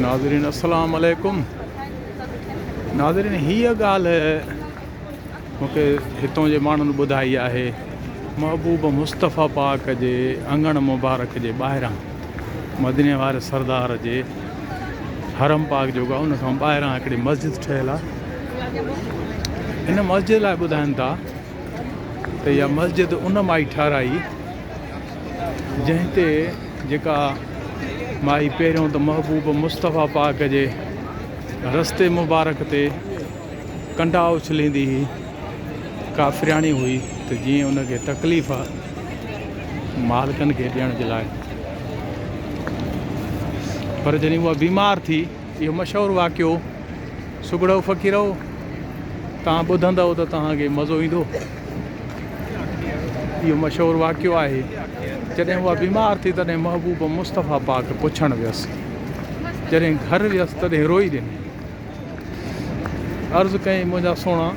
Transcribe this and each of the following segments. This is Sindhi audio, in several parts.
ناظرين السلام عليڪم ناظرين هيء ڳالهه مونکي هتون جي ماڻهن ٻڌائي آهي محبوب مصطفيٰ پاڪ جي اڱڻ مبارڪ جي ٻاهران مديني واري سردار جي حرم پاڪ جيڪو آهي ان کان ٻاهران هڪڙي مسجد ٺهيل آهي ان مسجد لاء ٻڌائن ٿا ته اها مسجد ان مائي ٺهرائي جنهن تي جيڪا مائي پهريون ته محبوب مصطفيٰ پاڪ جي رستي مبارڪ تي ڪنڊا اڇليندي هئي، ڪافرياڻي هئي ته جيئن ان کي تڪليف مالڪن کي ڏيڻ جي لاء. پر جڏهن اها بيمار ٿي، اهو مشهور واقعو سگهڙؤ فقيرؤ توهان ٻڌندؤ ته توهان کي مزو ايندو. اهو مشهور واقعو آهي، جڏهن اها بيمار ٿي تڏهن محبوب مصطفيٰ پاڪ پڇڻ ويس. جڏهن گهر ويس تڏهن روئي ڏني. عرض ڪيائين منهنجا سهڻا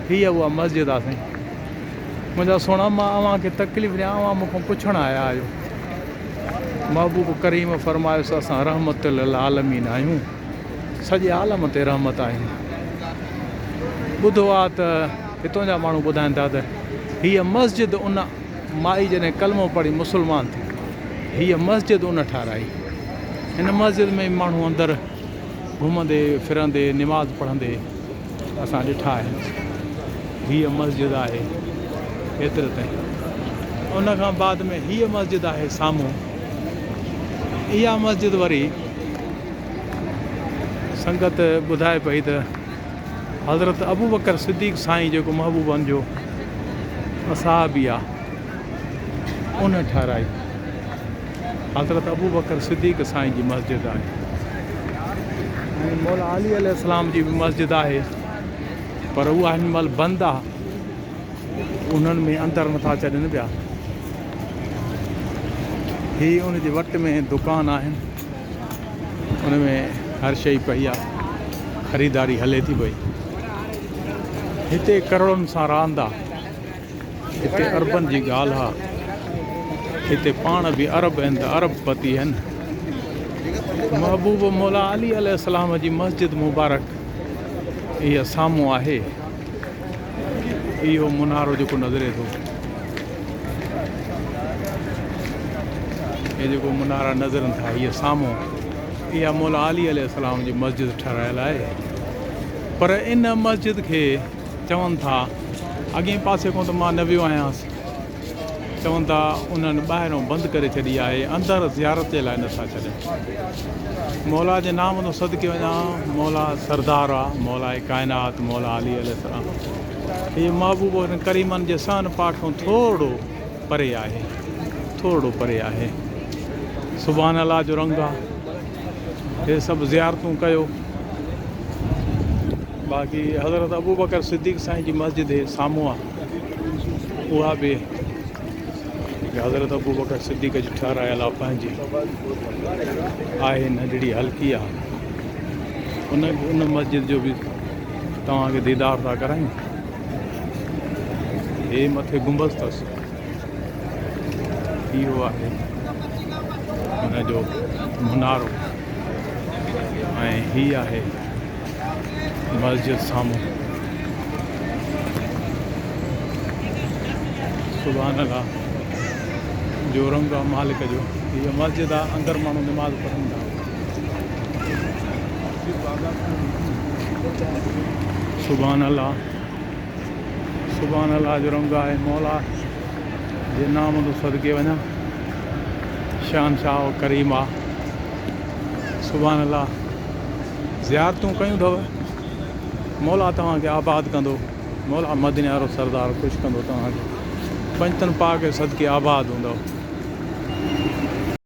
هيء اها مسجد آ سائين. منهنجا سهڻا مان اوهان کي تڪليف ڏيان اوهان مون کان پڇڻ آيا آهيو. محبوب ڪريم فرمايس اسان رحمت للعالمين آهيون. سڄي عالم تي رحمت آهيون. ٻڌو آ ته هتون جا ماڻهو ٻڌائن ٿا ته هيء مسجد ان مائي جڏهن ڪلمو پڙهي مسلمان ٿي، هيء مسجد ان ٺهرائي. هن مسجد ۾ ماڻهو اندر گهمندي ڦرندي نماز پڙهندي اسان ڏٺا آهن. هيء مسجد آهي ايتري تائين. ان کان بعد ۾ هيء مسجد آهي سامهون. اها مسجد وري سنگت ٻڌائي پئي ته حضرت ابوبڪر صديق سائين جيڪو محبوبن جو اصحابي آ ان ٺهرائي. حضرت ابوبڪر صديق سائين جي مسجد آهي ۽ مولا علي عليه السلام جي به مسجد آهي پر اها هن مهل بند آ انهن ۾ اندر نٿا ڇڏن پيا. هي ان جي وٽ ۾ دڪان آهن. ان ۾ هر شيء پئي آ، خريداري هلي ٿي پئي. هتي ڪروڙن سان راند آ، هتي اربن جي ڳالهه آ. هتي پاڻ به عرب آهن ته ارب پتي آهن. محبوب مولا علي عليه السلام جي مسجد مبارڪ اها سامهون آهي. اهو منارو جيڪو نظري ٿو. هي جيڪو منارا نظرن ٿا هيء سامهون اها مولا علي عليه السلام جي مسجد ٺهرايل آهي پر ان مسجد کي چون ٿا اڳئين پاسي کان ته مان نه ويو آهيان چون ٿا انهن ٻاهرون بند ڪري ڇڏي آهي اندر زيارت جي لاء نٿا ڇڏن مولا جي نام تان صدقي وڃان مولا سردار آ مولا ڪائنات مولا علي عليه السلام هي محبوب انهن ڪريمن جي صحن پاڪ کان ٿورڙو پري آهي ٿورڙو پري آهي سبحان الله جو رنگ آ هي سڀ زيارتون ڪيو باقي حضرت ابو بڪر صديق سائين جي مسجد هي سامهون آ اها به حضرت ابو بڪر صديق جي ٺهرايل آ پنهنجي آهي ننڍڙي هلڪي آ ان ان مسجد جو به توهان کي ديدار ٿا ڪرايون. هي مٿي گنبذ اٿس. اهو آهي هن جو منارو ۽ هي آهي مسجد سامهون. سبحان الله جو رنگ آ مالڪ جو. هي مسجد آ اندر ماڻهو نماز پڙهن ٿا. سبحان الله سبحان الله جو رنگ آهي مولا جي نام تو صدقي وڃان شان شاهه ڪريم آ سبحان الله زيارتون ڪيون اٿو مولا توهان کي آباد ڪندو مولا مديني وارو سردار خوش ڪندو توهان کي پنجتن پاڪ صدقي آباد هوندو.